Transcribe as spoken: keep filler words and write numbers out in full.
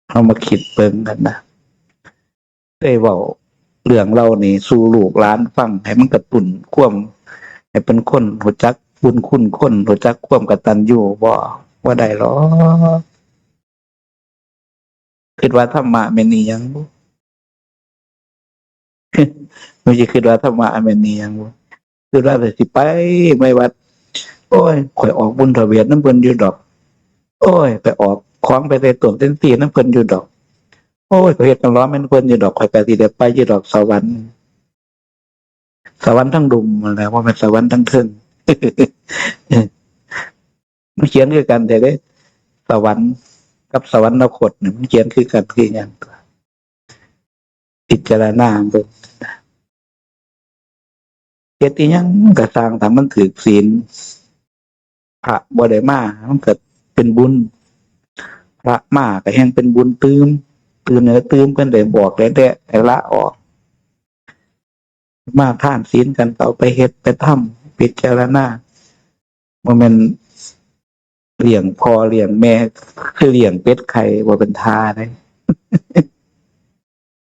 เฮามาคิดเบิ่งกันนะ ได้เว้าเรื่องเหล่านี้สู่ลูกหลานฟัง ให้มันกระตุ้นความ ให้เป็นคนรู้จักบุญคุณคน รู้จักความกตัญญูบ่ บ่ได้หรอก คิดว่าธรรมะแม่นอีหยังบุ มันสิคิดว่าธรรมะแม่นอีหยังบุ คิดว่าสิไปไม่วัด โอ้ย ข่อยออกบุญทะเบียนนำเพิ่นอยู่ดอก โอ้ย ไปออกของไปใส่ต้นเต็นตี้นำเพิ่นอยู่ดอก โอ้ย ข่อยเฮ็ดกันล้อมนำเพิ่นอยู่ดอก ข่อยก็สิได้ไปอยู่ดอกสวรรค์ สวรรค์ทั้งดุมนั่นแหละ บ่แม่นสวรรค์ทั้งเทิง มันเขียนคือกันแท้เด้ สวรรค์กับสวรรคตนี่มันเขียนคือกันคือหยัง พิจารณาเบิ่ง เฮ็ดอีหยังก็ซ่าง ถ้ามันถืกศีล พระบ่ได้มา มันก็เป็นบุญ พระมาก็แฮ่งเป็นบุญตื่ม ตื่มเนี่ยตื่มเพิ่นได้บอกได้แดะให้ละออก มาทานศีลกันก็เอาไปเฮ็ดไปทำ พิจารณา บ่แม่นเลี้ยงพ่อเลี้ยงแม่ คือเลี้ยงเป็ดไข่ บ่เป็นท่าเด้